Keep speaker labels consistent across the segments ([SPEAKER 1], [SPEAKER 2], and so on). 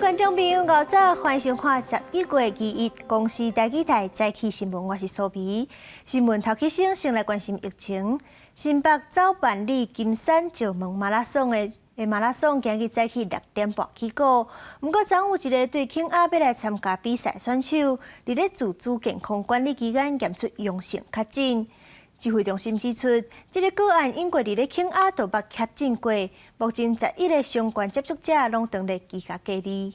[SPEAKER 1] 觀眾朋友，午早，歡迎收看11月21公視台語台早起新聞，我是蘇美。新聞頭起先，先來關心疫情。新北走萬里金山石門馬拉松的馬拉松，今日早起6點半起鼓。毋過，昨有一个對肯亞欲來參加比賽選手，佇咧自主健康管理期間驗出陽性確診。指揮中心指出，這个個案英國佇咧肯亞就捌確診過，目前11个相關接觸者攏當咧居家隔離。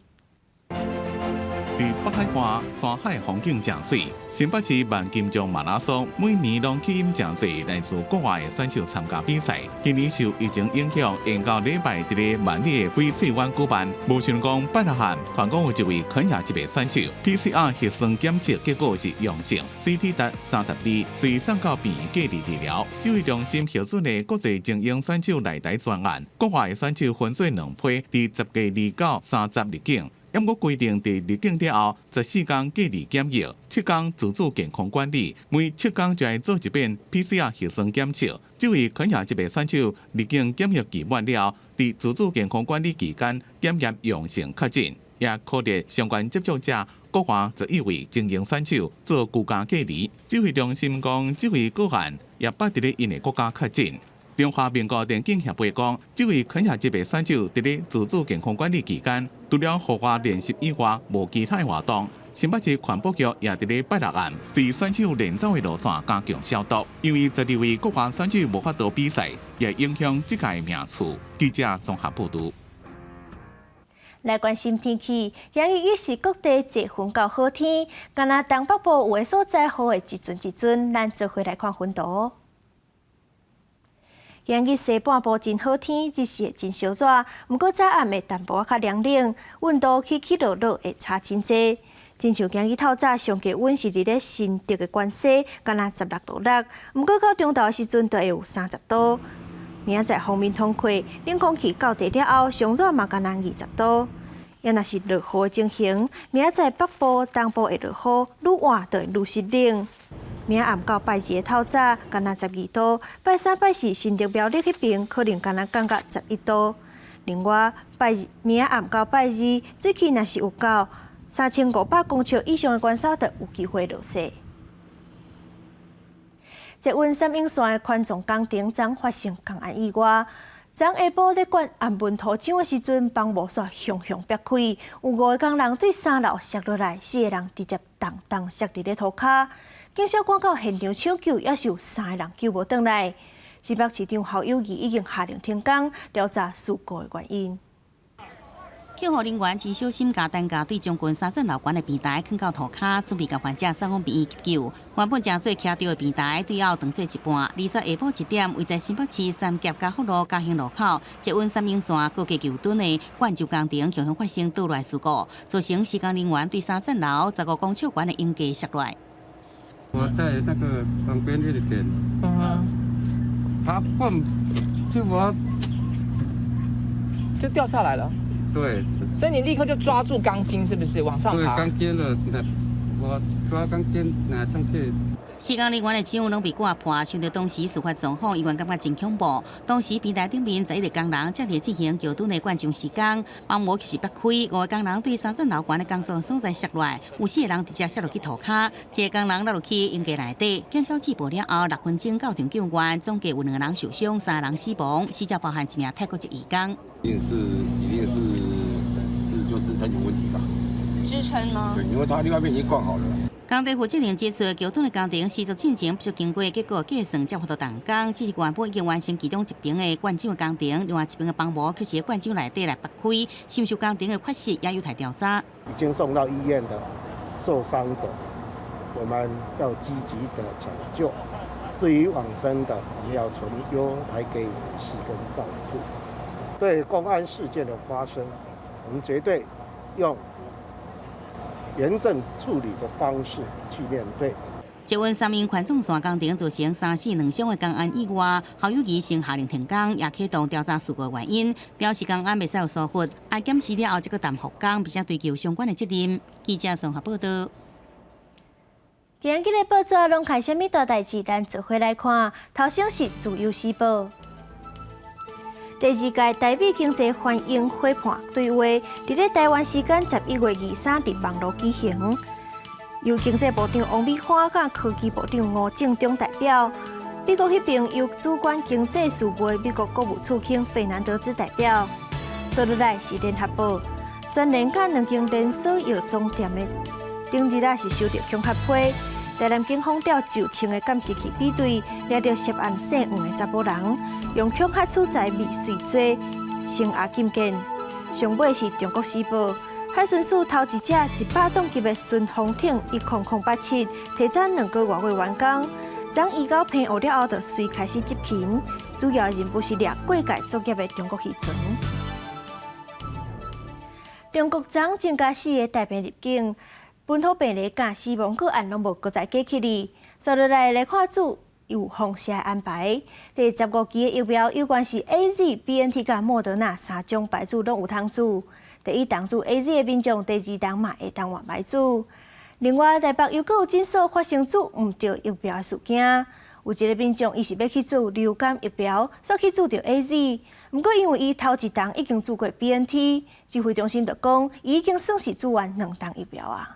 [SPEAKER 2] 佇北海岸山海風景誠媠，新北市萬金石馬拉松每年攏吸引誠濟來自國外的選手參加比賽。今年受疫情影響，延到禮拜佇咧萬里的翡翠灣舉辦。無想講拜六暗，傳講有一位肯亞籍的選手 PCR 核酸檢測結果是陽性，CT 值32，隨送到病院隔離治療。指揮中心核准的國際精英選手來台專案，國外的選手分做兩批，佇10月29、30入境。毋過規定，佇入境了後，14天隔離檢疫，7天自主健康管理，每7天就愛做一遍 PCR 核酸檢測。這位肯亞籍的選手入境檢疫期滿了，佇自主健康管理期間檢驗陽性確診，也確認相關接觸者國外11位精英選手做居家隔離。指揮中心講，這位個案也捌佇咧𪜶的國家確診。中華民國電競協會講，這位肯亞籍的選手佇咧自主健康管理期間，除了戶外練習以外，無其他活動。新北市環保局也佇咧拜六暗對選手練走的路線加強消毒。因為12位國外選手無法度比賽，也影響這屆名次。記者綜合報導。
[SPEAKER 1] 來關心天氣，今日也是各地濟雲到好天，干焦東北部有的所在雨會一陣一陣，咱做伙來看雲圖。今日西半部真好天，日時會真燒熱，毋過早暗會淡薄仔較涼冷，溫度起起落落會差真濟。親像今日透早上低溫是佇咧新竹的關西，干焦16度6，毋過到中晝的時陣就會有30度。明仔載鋒面通過，冷空氣到達了後，上熱嘛干焦20度。猶若是落雨的情形，明仔載北部、東部會落雨，愈晚就會愈濕冷。明暗到拜二的透早，干焦12度；拜三、拜四，新竹苗栗彼爿可能干焦降到11度。另外，拜二明暗到拜二，水氣若是有夠3500公尺以上的關山，就有機會落雪。捷運三鶯線的寬重工程昨發生工安意外，昨下晡咧灌按蚊塗漿的時陣，綁無線雄雄煏開，有五个工人對三樓摔落來，四个人直接重重摔佇咧塗跤。警消趕到現場搶救，猶是有三个人救無轉來。新北市長侯友宜已經下令停工，調查事故的原因。
[SPEAKER 3] 救護人員真小心，共擔架對將近3層樓懸的平台囥到塗跤，準備共患者送往病院急救。原本成做徛著的平台，對後當做一半。20下晡1點，位在新北市三峽嘉福路嘉興路口，捷運三鶯線高架橋墩的灌漿工程，強行發生倒落事故，造成施工人員對3層樓15公尺懸的鷹架摔落來。
[SPEAKER 4] 我在那個旁邊那個點，他碰就我
[SPEAKER 5] 就掉下來了。
[SPEAKER 4] 對，
[SPEAKER 5] 所以你立刻就抓住鋼筋，是不是往上爬？
[SPEAKER 4] 對，鋼筋了，那我抓鋼筋拿上去。
[SPEAKER 3] 施工人員的手攏被割破，想著當時事發狀況，伊原感覺真恐怖。當時平台頂面11個工人正佇進行橋墩的灌漿施工，幫模就是煏開，五個工人對3層樓懸的工作所在摔落來，有四個人直接摔落去塗跤，一個工人落落去鷹架內底。警消接報了後，6分鐘到場救援，總計有兩個人受傷，三個人死亡，死者包含一名泰國籍移工。
[SPEAKER 6] 一定是，一定是是就支撐有問題吧？
[SPEAKER 5] 支撐嗎？
[SPEAKER 6] 對，因為他另外一邊已經灌好了。
[SPEAKER 3] 工地負責人指出，橋墩的工程施作進前必須經過結構計算，才有法度動工。只是原本已經完成其中一邊的灌漿工程，另外一邊的幫模卻是灌漿內底來拔開，是毋是工程的缺失，也有待調查。
[SPEAKER 7] 已經送到醫院的受傷者，我們要積極的搶救。至於往生的，我們要存憂來給予慰跟照顧。對工安事件的發生，我們絕對用嚴正處理的方式去面對。
[SPEAKER 3] 捷運三鶯環狀線工程造成三死兩傷的工安意外，侯友宜先下令停工，也啟動調查事故原因，表示工安袂使有疏忽，愛檢視了後才閣談復工，並且追究相關的責任。記者綜合報道。
[SPEAKER 1] 今日的報紙攏看啥物大代誌？咱做伙來看。頭先是《自由時報》。第二屆台美經濟繁榮伙伴對話，佇咧台灣時間11月23佇網路舉行，由經濟部長王美花佮科技部長吳政忠代表，美國彼邊由主管經濟事務的美國國務次卿費南德茲代表。接落來是聯合報，全聯佮兩間連鎖藥總店的頂日仔是收著恐嚇批，台南警方調就槍的監視器比對，掠著涉案姓黃的查埔人，用恐嚇取財未遂罪，聲押禁見。上尾是中國時報，海巡署頭一隻100噸級的順風艇10087，提早2個外月完工。昨移到澎湖了後，就隨開始執勤，主要任務是掠過界作業的中國漁船。中國昨增加四个帶病入境，本土病例佮死亡個案攏無閣再加起哩。接落來來看注有放射安排。第十五期的疫苗有關是 AZ、BNT 佮莫德納三種牌子攏有通注。第一筒注 AZ 的民眾，第二筒嘛會當換牌子。另外，台北又閣有診所發生注毋著疫苗的事件，有一個民眾伊是欲去注流感疫苗，煞去注著 AZ。毋過因為伊頭一筒已經注過 BNT，指揮中心就講，伊已經算是注完兩筒疫苗啊。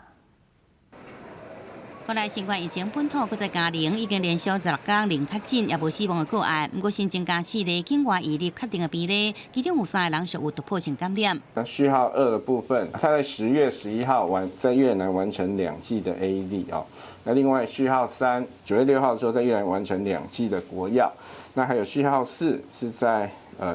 [SPEAKER 3] 國內新冠疫情本土閣再加零，已經連續16工零確診，也無死亡的個案。毋過新增加四例境外移入確定的病例，其中有三个人屬有突破性感染。
[SPEAKER 8] 那序號二的部分，他在10月11號完在越南完成兩劑的 AZ 哦。那另外序號三，9月6號的時候在越南完成兩劑的國藥。那還有序號四是在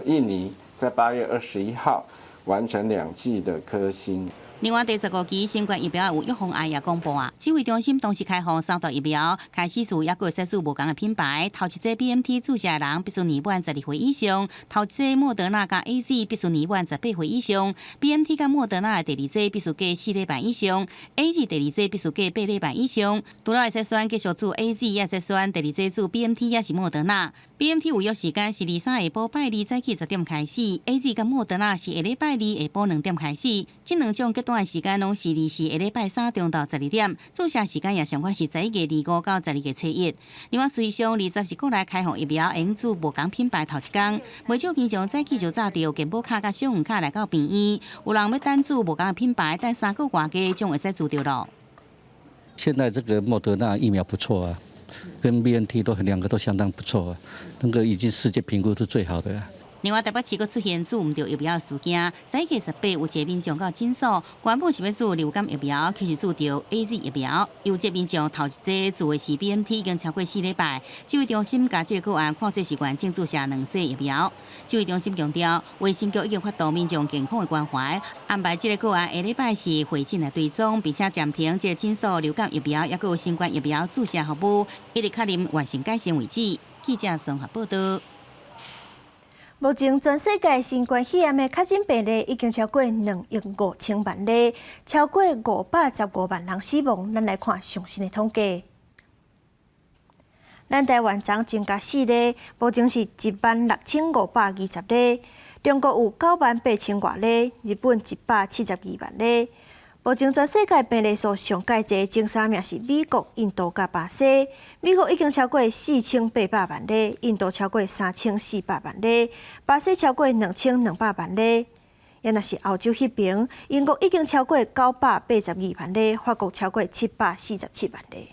[SPEAKER 8] 印尼，在8月21號完成兩劑的科興。
[SPEAKER 3] 另外，第十五期新冠疫苗有預防案也公布啊！指揮中心同時開放三道疫苗，開始注抑閣會使注無仝的品牌。頭一劑 BNT 注射的人必須年滿12歲以上，頭一劑莫德納佮 AZ 必須年滿18歲以上，BNT 佮莫德納的第二劑必須過4禮拜以上，AZ 第二劑必須過8禮拜以上。除了會使選繼續注 AZ，也會使選第二劑注 BNT 抑是莫德納。BNT 預約時間是23下晡拜二早起10點開始，AZ 佮莫德納是下禮拜二下晡2點開始。這兩種極端的時間攏是24下禮拜三中晝12點，注射時間也相款是11月25到12月初一。另外，隨上20是國內開放疫苗，會用注無仝品牌頭一工，袂少民眾早起就紮著健保卡佮信用卡來到病院，有人欲等注無仝的品牌，等三個外加總會使注著囉。
[SPEAKER 9] 現在這個莫德納疫苗不錯啊，跟 BNT 都兩個都相當不錯啊，那個已經世界評估是最好的啦。
[SPEAKER 3] 另外，台北市閣出現注毋著疫苗的事件，11月18有一個民眾到診所，原本是欲注流感疫苗，卻是注著 AZ 疫苗。有這民眾頭一劑注的是 BNT，已經超過4禮拜。指揮中心共這個個案看做是完整注射兩劑疫苗。指揮中心強調，衛生局已經發動民眾健康的關懷，安排這個個案下禮拜四回診來追蹤，並且暫停這個診所流感疫苗，抑閣有新冠疫苗注射服務，一直確認完成改善為止。記者綜合報道。
[SPEAKER 1] 目前全世界新冠肺炎的確診病例已經超過2億5千萬例，超過515萬人死亡。咱來看上新的統計。咱台灣昨增加四例，目前是16,520例。中國有9萬8千外例，日本172萬例。目前全世界病例數上蓋濟，前三名是美國、印度佮巴西。美國已經超過4800萬例，印度超過3400萬例，巴西超過2200萬例。抑若是歐洲彼邊，英國已經超過982萬例，法國超過747萬例。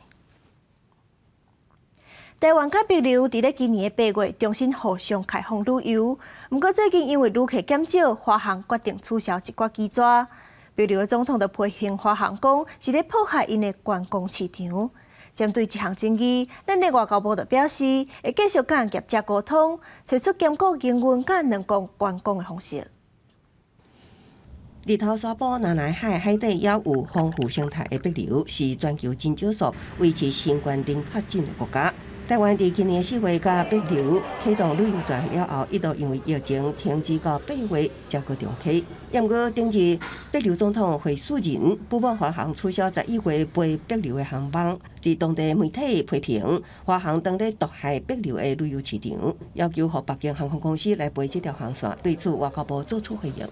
[SPEAKER 1] 台灣佮帛琉佇咧今年的8月重新互相開放旅遊，毋過最近因為旅客減少，華航決定取消一寡機逝。帛琉的總統就批評華航講是咧破壞𪜶的觀光市場。針對這項爭議，咱的外交部就表示會繼續佮業者溝通，揣出兼顧營運佮兩國觀光的方式。
[SPEAKER 10] 日頭沙埔南來海海底猶有豐富生態的帛琉，是全球真少數維持新冠零確診的國家。台灣佇今年4月佮帛琉啟動旅遊團了後，一度因為疫情停止到8月才閣重啟。毋過頂日帛琉總統惠恕仁不滿華航取消11月飛帛琉的航班，佇當地媒體批評華航當咧毒害帛琉的旅遊市場，要求予北京航空公司來飛這條航線。對此，外交部做出回應。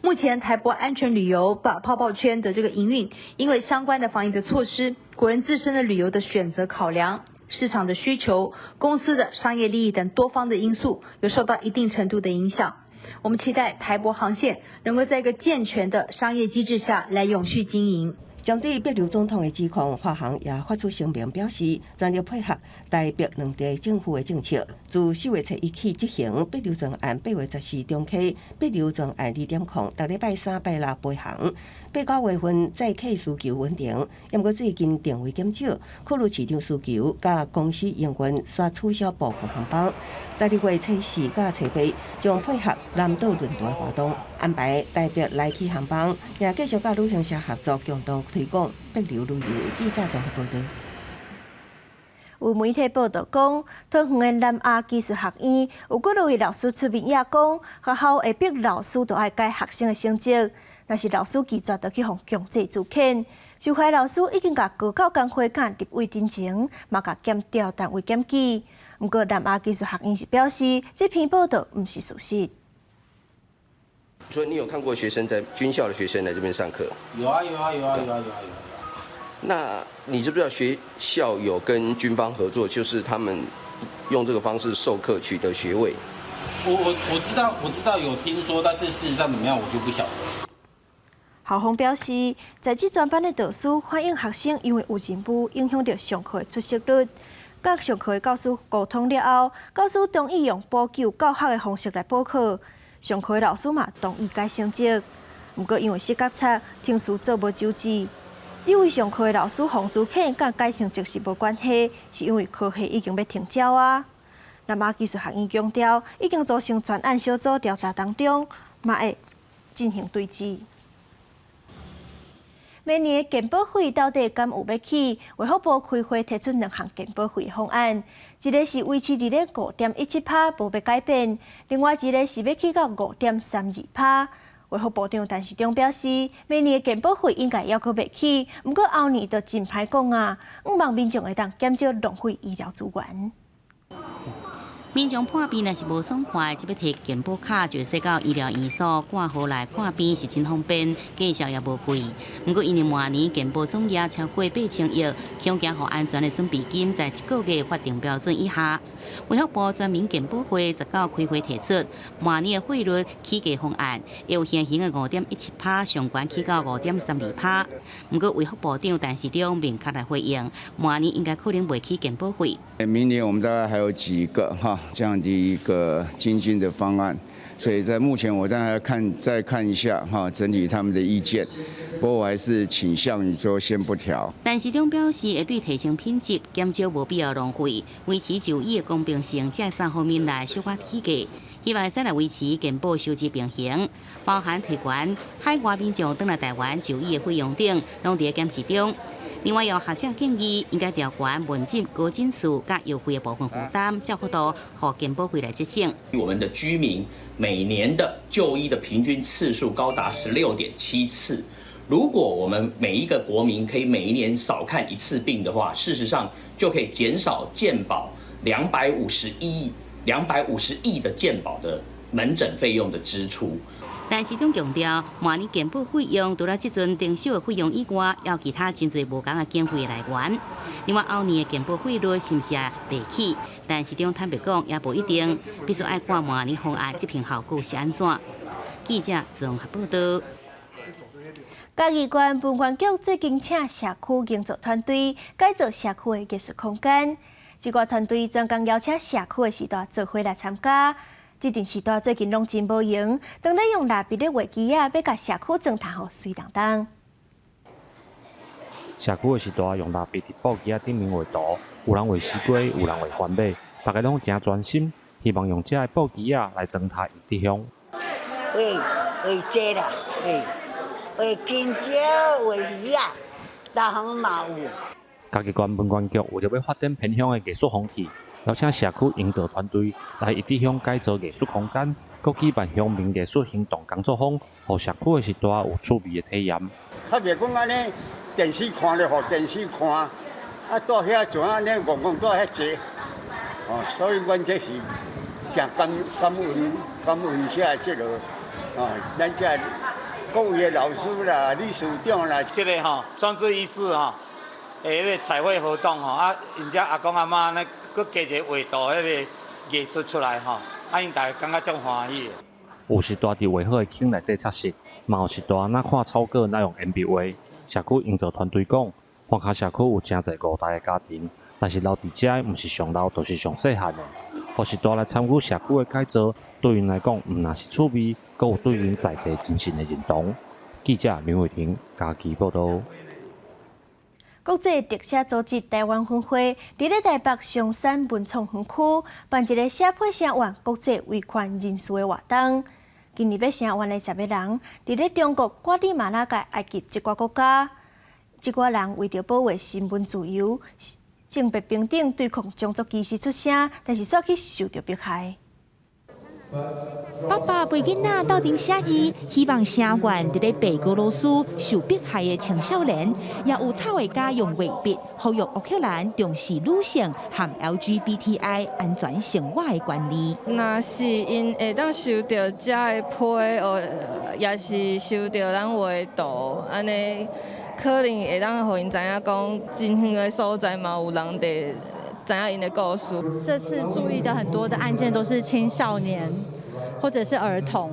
[SPEAKER 11] 目前台帛安全旅遊把泡泡圈的這個營運，因為相關的防疫的措施，國人自身的旅遊的選擇考量。市場的需求、公司的商業利益等多方的因素，有受到一定程度的影響。我們期待台帛航線能夠在一個健全的商業機制下來永續經營。
[SPEAKER 10] 針對帛琉總統的指控，華航也發出聲明表示，全力配合台帛兩地政府的政策。自4月7日起執行帛琉專案8月14中啟，帛琉專案2.0，逐禮拜三、拜六飛航。8、9月份載客需求穩定，毋過最近訂位減少，考慮市場需求佮公司營運，煞取消部分航班。12月初四佮初八將配合南島論壇活動，安排台帛來去航班，也繼續佮旅行社合作，共同推廣帛琉旅遊。記者綜合報導。
[SPEAKER 1] 有媒體報導講，桃園的南亞技術學院有幾位老師出面也講，學校會逼老師著愛改學生的成績，若是老師拒絕，就去予強制資遣。受害老師已經共高教工會佮立委陳情，嘛共檢調單位檢舉。毋過南亞技術學院是表示，這篇報導毋是事實。
[SPEAKER 12] 所以你有看過學生在軍校的學生來這邊上課？
[SPEAKER 13] 有啊有啊有啊有啊有啊有啊。
[SPEAKER 12] 那你知不知道學校有跟軍方合作，就是他們用這個方式授課取得學位？
[SPEAKER 13] 我知道我知道有聽說，但是事實上怎麼樣我就不曉得。
[SPEAKER 1] 校方表示，在職專班的導師反映學生因為有任務影響著上課的出席率。佮上課的教師溝通了後，教師同意用補救教學的方式來補課。上課的老師嘛同意改成績，毋過因為失覺察，停事做無糾治。這位上課的老師予資遣佮改成績是無關係，是因為科系已經欲停招啊。南亞技術學院強調，已經組成專案小組調查當中，嘛會進行對質。明年的健保費到底敢有欲起？衛福部開會提出兩項健保費方案，一个是維持佇咧5.17趴，無欲改變；另外一个是欲起到5.32趴。衛福部長陳時中表示，明年的健保費應該猶閣袂起，毋過後年就真歹講啊。向望民眾會當減少浪費醫療資源。
[SPEAKER 3] 民眾破病若是無爽快，只欲提健保卡就會使到醫療院所掛號來看病是真方便，價錢也無貴。毋過因為明年健保總額超過8000億，恐驚予安全的準備金在一個月法定標準以下。衛福部全民健保會19開會提出，明年的費率起價方案，由現行的5.17趴上懸起到5.32趴。毋過衛福部長陳時中明確來回應，明年應該可能袂起健保費。
[SPEAKER 14] 明年我們大概還有幾個哈這樣的一個精進的方案，所以在目前我當然要看再看一下哈整體他們的意見。不過我還是傾向於說先不調。
[SPEAKER 3] 陳時中表示，會對提升品質、減少無必要浪費、維持就醫的公平性，這三方面來小可起價，希望會使來維持健保收支平衡，包含提懸海外民眾轉來台灣就醫的費用等，攏佇檢視中。另外，有學者建議應該調懸門診、高診數佮藥費的部分負擔，照幅度予健保費來節省。
[SPEAKER 15] 我們的居民每年的就醫的平均次數高達16.7次。如果我們每一個國民可以每一年少看一次病的話，事實上就可以減少健保251億、250億的健保的門診費用的支出。
[SPEAKER 3] 陳時中強調，明年健保費用除了這陣徵收的費用以外，還有其他真濟無仝的經費來源。另外，後年的健保費率是毋是也袂起？陳時中坦白講，也無一定，必須愛看明年方案執行效果是按怎。記者綜合報導。
[SPEAKER 1] 嘉義縣文管局最近請社區營造團隊改造社區的藝術空間。這個團隊專工邀請社區的序大做伙來參加。這陣序大最近攏真無閒，當咧用蠟筆咧畫枝仔，欲共社區裝呾予媠當當。
[SPEAKER 16] 社區的序大用蠟筆佇布枝仔頂面畫圖，有人畫西瓜，有人畫番麥，大家攏誠專心，希望用這个布枝仔來裝呾義德鄉。
[SPEAKER 17] 畫畫這啦，畫畫香蕉，畫魚仔，逐項嘛有。
[SPEAKER 16] 嘉義縣文管局為著欲發展偏鄉的藝術風氣，邀請社區營造團隊來義德鄉改造藝術空間，閣舉辦鄉民藝術行動工作坊，予社區的序大有趣味的體驗。
[SPEAKER 4] 較袂講按呢，電視看咧，予電視看，啊，蹛遐像按呢，戇戇蹛遐坐，哦，所以阮這是誠感恩感恩這這个，哦，咱這各位的老師啦、理事長啦，
[SPEAKER 13] 這个吼裝置藝術吼，
[SPEAKER 18] 彼个彩繪活動吼，啊，𪜶遮阿公阿嬤呢，閣加一個畫圖彼个藝術出來吼，啊，𪜶大家感覺足歡喜的。
[SPEAKER 16] 有時蹛佇畫好的坑內底擦色，嘛有時蹛若看草稿，若用鉛筆畫。社區營造團隊講，環跤社區有誠濟五代的家庭，但是留佇遮的毋是上老，就是上細漢的。予是蹛來參與社區的改造，對𪜶來講，毋但是趣味，閣有對𪜶在地精神的認同。記者林偉婷嘉義報導。
[SPEAKER 1] 國際特赦組織臺灣分會佇咧臺北松山文創園區辦一個寫批聲援國際維權人士的活動。今年欲聲援的十个人，佇咧中國、瓜地馬拉、埃及這寡國家，這寡人為著保衛新聞自由、性別平等、對抗種族歧視出聲，但是煞去受著迫害。
[SPEAKER 19] 爸爸陪囡仔鬥陣寫字，希望聲援佇咧白俄羅斯受迫害的青少年，也有插畫家用畫筆呼籲烏克蘭重視女性和 LGBTI 安全生活的權利。
[SPEAKER 20] 若是𪜶會當收著遮的批，哦，抑是收著咱畫的圖，按呢可能會當予𪜶知影講，真遠的所在嘛有人佇知影𪜶的故事。
[SPEAKER 21] 這次注意的很多的案件都是青少年或者是兒童，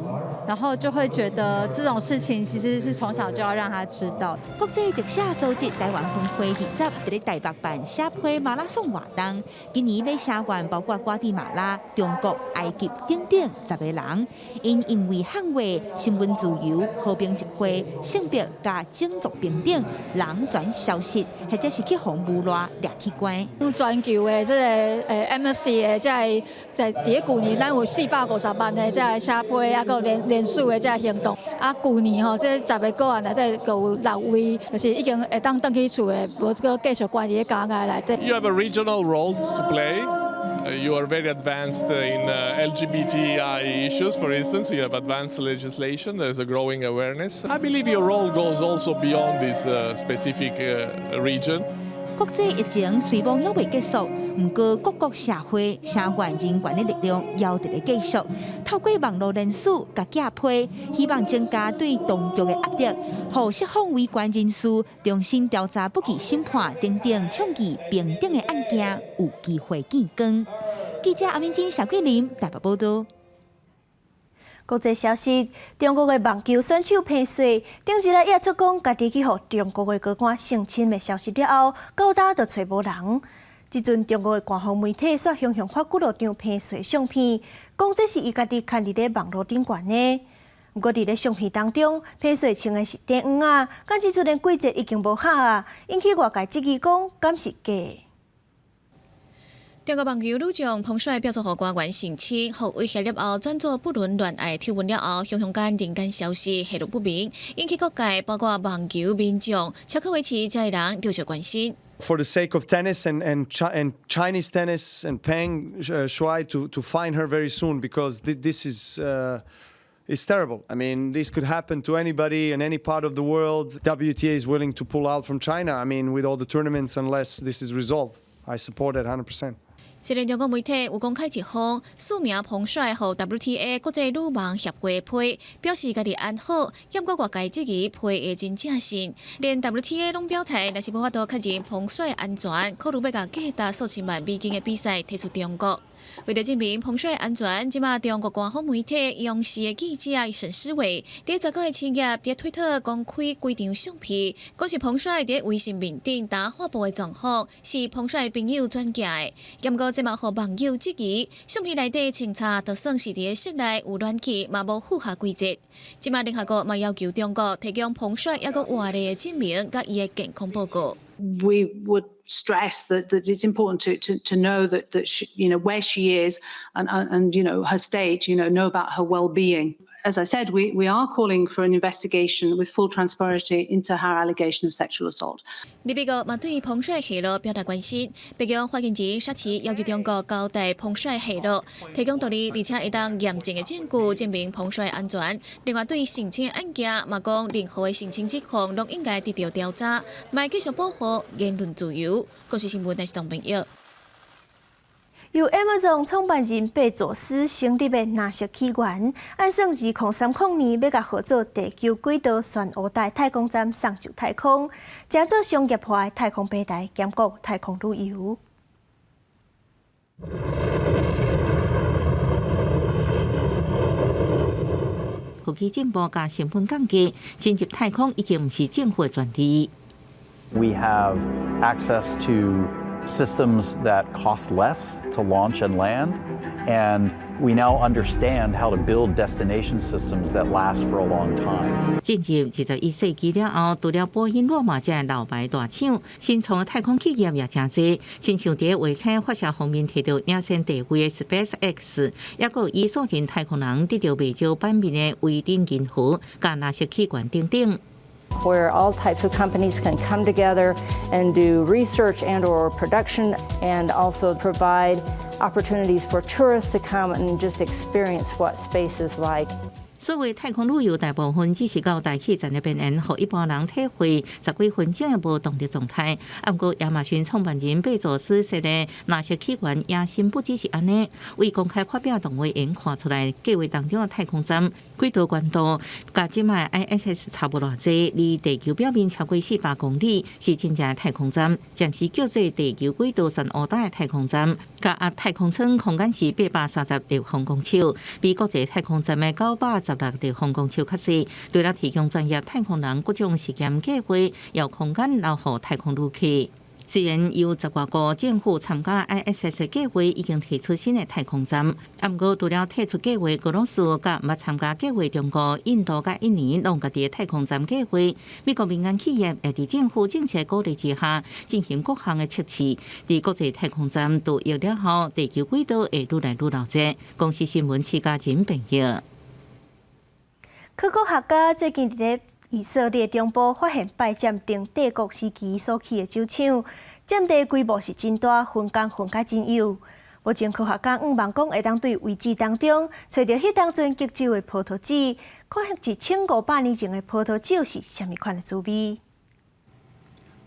[SPEAKER 21] 然後就會覺得這種事情其實是從小就要讓他知道。
[SPEAKER 19] 國際特赦組織臺灣分會二十佇咧台北辦寫批馬拉松活動，今年欲聲援包括瓜地馬拉、中國、埃及等等十个人，𪜶因為捍衛新聞自由、和平集會、性別佮種族平等、人權消失，或者是去予誣賴掠去關。
[SPEAKER 22] 全球的這個Amnesty 的這个在佇咧舊年，咱有450萬的這个寫批，啊，閣有連署的這个行動。啊，舊年吼，這十个個案內底，閣有六位，就是已經會當轉去厝的，無閣繼續關佇咧監獄內底。
[SPEAKER 23] You have a regional role to play. You are very advanced in LGBTI issues, for instance. You have advanced legislation. There's a growing awareness. I believe your role goes also beyond this specific region.
[SPEAKER 19] 國際疫情雖罔猶未結束，毋過各國社會聲援人權的力量猶佇咧繼續。透過網路連署佮寄批，希望增加對當局的壓力，予釋放維權人士、重新調查不義審判等等倡議平等的案件有機會見光。記者阿明金、謝桂林台北報導。
[SPEAKER 1] 國際消息：中國的網球選手彭帥，頂日來惹出講家己去予中國的高官性侵的消息了後，到今都揣無人。這陣中國的官方媒體煞雄雄發幾落張彭帥相片，講這是伊家己刊佇咧網路頂懸的。毋過佇咧相片當中，彭帥穿的是短襪仔，敢這出現季節已經無合啊，引起外界質疑講敢是假的。
[SPEAKER 24] 中國網球女將彭帥爆出予官員性侵，予威脅了後，轉做不倫戀愛醜聞了後，雄雄間人間消失，下落不明，引起各界包括網球民眾、車克維奇這个人陸續關心。
[SPEAKER 25] For the sake of tennis and Chinese tennis and Peng Shuai to find her very soon, because this is terrible. I mean, this could happen to anybody in any part of the world. WTA is willing to pull out from China, I mean, with all the tournaments, unless this is resolved. I support it 100%.
[SPEAKER 24] 雖然中國媒體有公開一封署名彭帥予 WTA 國際女網協會批，表示家己安好，毋過外界質疑批的真正性，連 WTA 攏表態，若是無法度確認彭帥安全，考慮欲共價值數千萬美金的比賽退出中國。為著證明彭帥安全，這馬中國官方媒體央視的記者沈思偉，佇19號深夜佇推特公開幾張相片，講是彭帥佇微信面頂打發布的狀況，是彭帥朋友轉寄的。毋過這嘛予網友質疑，相片內底穿插就算是佇室內有暖氣，嘛無符合規則。這馬聯合國嘛要求中國提供彭帥猶閣活的證明，佮伊的健康報告。
[SPEAKER 26] We would stress that it's important to know that she, where she is and her state, know about her well-being. As I said, we are calling for an investigation with full transparency into her allegation of sexual assault.
[SPEAKER 24] 聯合國嘛對彭帥下落表達關心，白宮發言人沙奇要求中國交代彭帥下落，提供獨立而且會當驗證的證據，證明彭帥安全。另外，對性侵案件嘛講，任何的性侵指控攏應該得到調查，嘛繼續保護言論自由。國視新聞，台視東朋友。
[SPEAKER 1] 由 Amazon 創辦人貝佐斯成立的藍色起源，按算2030年欲共號做地球軌道旋烏帶太空站送上太空，成做商業化的太空平台，兼顧太空旅遊。
[SPEAKER 2] 科技進步佮成本降低，進入太空已經毋是政府的專利。
[SPEAKER 5] We have access to systems that cost less to launch and land, and we now understand how to build destination systems that last for a long time.
[SPEAKER 2] 進入21世紀了後，除了波音、洛馬這老牌大廠，新創太空企業也誠濟，親像佇衛星發射方面提著領先地位的 SpaceX，抑閣有以素人太空人得著袂少版面的威頂銀河、佮藍色起源等等。
[SPEAKER 6] Where all types of companies can come together and do research and or production and also provide opportunities for tourists to come and just experience what space is like.
[SPEAKER 2] 所謂太空旅遊，大部分只是到大氣層的邊緣，予一般人體會十幾分鐘的無動力狀態。毋過亞馬遜創辦人貝佐斯設的藍色起源野心不只是按呢，未公開發表動畫會看出來，計劃當中的太空站軌道懸度，佮這擺 ISS 差無偌濟，離地球表面超過400公里，是真正的太空站，暫時叫做地球軌道旋烏帶的太空站，加壓太空艙空間是830立方公尺，比國際太空站的916立方公尺較細。除了提供專業太空人各種實驗計劃，有空間留予太空旅客。雖然有十外個政府參加 ISS 計劃，已經提出新的太空站，毋過除了提出計劃，俄羅斯佮毋捌參加計劃中國、印度佮印尼攏有家己的太空站計劃。美國民間企業也佇政府政策鼓勵之下，進行各項的測試。佇國際太空站退役了後，地球軌道會愈來愈鬧熱。公視新聞徐家仁編譯。
[SPEAKER 1] 考古學家最近佇咧以色列中部發現拜占庭帝國時期所起的酒廠，佔地規模是真大，分工分甲真幼。目前科學家向望講，會當對遺址當中揣著彼當陣極酒的葡萄籽，看1500年前的葡萄酒是啥物款的滋味。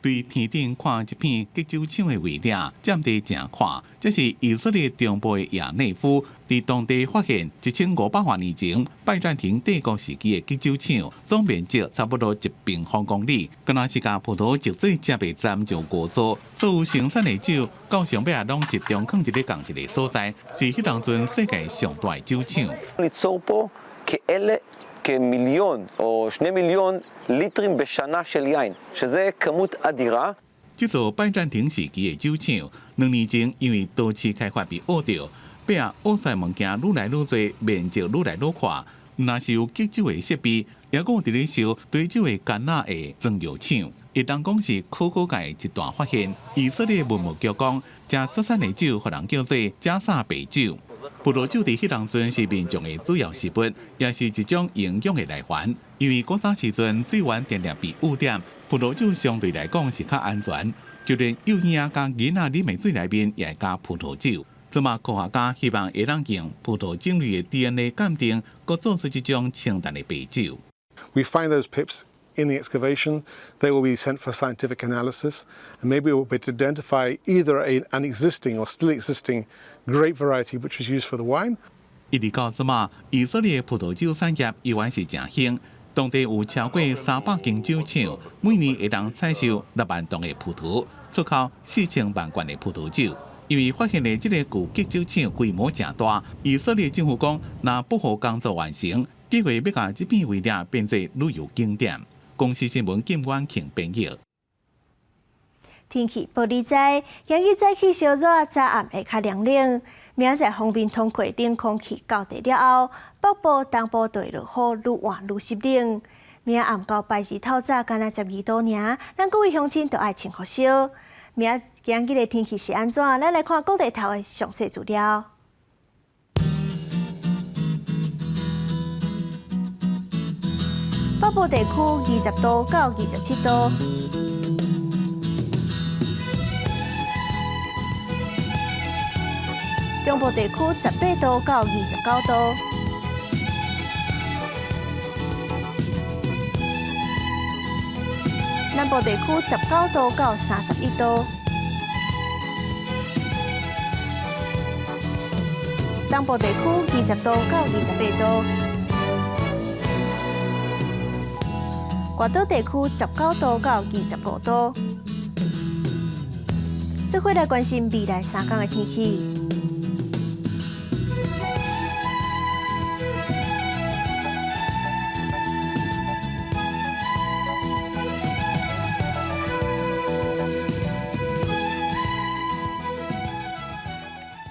[SPEAKER 7] 對天頂看一片極酒廠的圍籬，佔地誠闊。這是以色列中部的亞內夫佇當地發現1500多年前拜占庭帝國時期的極酒廠，總面積差不多1平方公里，敢若是共葡萄種做食袂佔上過多，所有生產的酒到上尾仔攏集中囥佇咧仝一个所在，是彼當陣世界上大的酒廠。
[SPEAKER 8] ליצור פה כמיליון או 2 מיליון ליטרים בשנה של יין, שזה כמות אדירה.
[SPEAKER 7] 這座拜占庭時期的酒廠，2年前因為多次開發被挖著，尾仔挖出來物件愈來愈濟，面積愈來愈闊。毋但是有極酒的設備，抑閣有佇咧燒堆酒的柑仔的裝藥廠，會當講是考古界一大發現。以色列文物局講，這出產的酒，予人叫做加薩白酒。葡萄酒佇彼當陣是民眾的主要食物，也是一種營養的來源。因為古早時陣水源定定被污染，葡萄酒相對來講是較安全。就連幼嬰仔佮囡仔啉的水內面也會加葡萄酒。這馬科學家希望會當用葡萄種類的 DNA 鑑定，閣做出這種清淡的白酒。
[SPEAKER 9] We find those pips in the excavation. They will be sent for scientific analysis, and maybe we'll be able to identify either an existing or still existing grape variety which was used for the wine.
[SPEAKER 7] 一直到這馬，以色列葡萄酒產業依然是誠興，當地有超過300間酒廠，每年會當採收6萬噸的葡萄，出口4000萬罐的葡萄酒。因為發現的這個舊極酒廠規模誠大，以色列政府講，若保護工作完成，計劃欲共這片圍籬變做旅遊景點。公視新聞金婉慶編譯。
[SPEAKER 1] 天氣報你知，今日早起燒熱，早暗會較涼冷。明仔載鋒面通過冷空氣到達了後，北部、東部就會落雨，愈晚愈濕冷。明仔暗到拜四透早，干焦12度爾，咱各位鄉親都愛穿予少。明仔今日的天氣是按怎？咱來看各地頭的詳細資料。北部地區20度到27度。中部地區18度到29度。南部地區19度到31度。東部地區20度到28度，外島地區19度到25度。做伙來關心未來3工的天氣。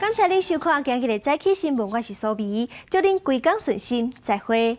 [SPEAKER 1] 感謝你收看今日的早起新聞，我是蘇美，祝恁規工順心，再會。